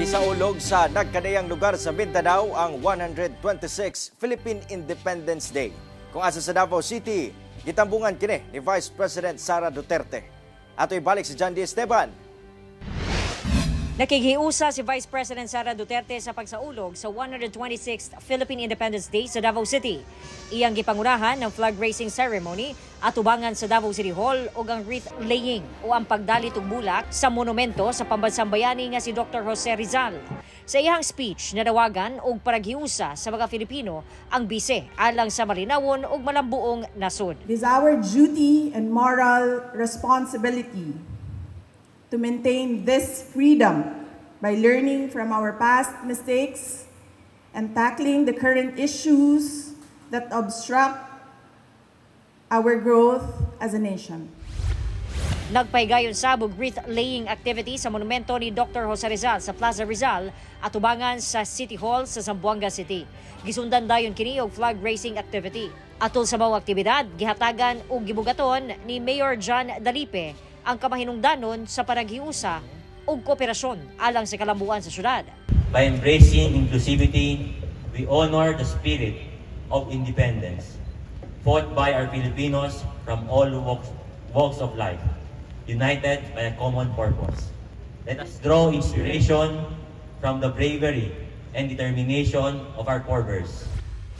Gisaulog sa nagkanayang lugar sa Mindanao ang 126 Philippine Independence Day. Kung asa sa Davao City, gitambungan kini ni Vice President Sara Duterte. Ato ibalik si John D. Esteban. Nakighiusa si Vice President Sara Duterte sa pagsaulog sa 126th Philippine Independence Day sa Davao City. Iyang gipangunahan ng flag raising ceremony atubangan sa Davao City Hall ug ang wreath laying o ang pagdalit og bulak sa monumento sa pambansang bayani nga si Dr. Jose Rizal. Sa iyang speech, nanawagan og paraghiusa sa mga Filipino ang bise alang sa malinawon ug malambuong nasod. It is our duty and moral responsibility to maintain this freedom by learning from our past mistakes and tackling the current issues that obstruct our growth as a nation. Nagpaygayon sab og wreath laying activity sa monumento ni Dr. Jose Rizal sa Plaza Rizal atubangan sa City Hall sa Zamboanga City. Gisundan dayon kini og flag raising activity. Atol sa maong aktibidad, gihatagan og gibugaton ni Mayor John Dalipe ang kamahinungdanon sa panaghiusa ug kooperasyon alang sa kalambuan sa syudad. By embracing inclusivity, we honor the spirit of independence fought by our Filipinos from all walks of life, united by a common purpose. Let us draw inspiration from the bravery and determination of our forebears.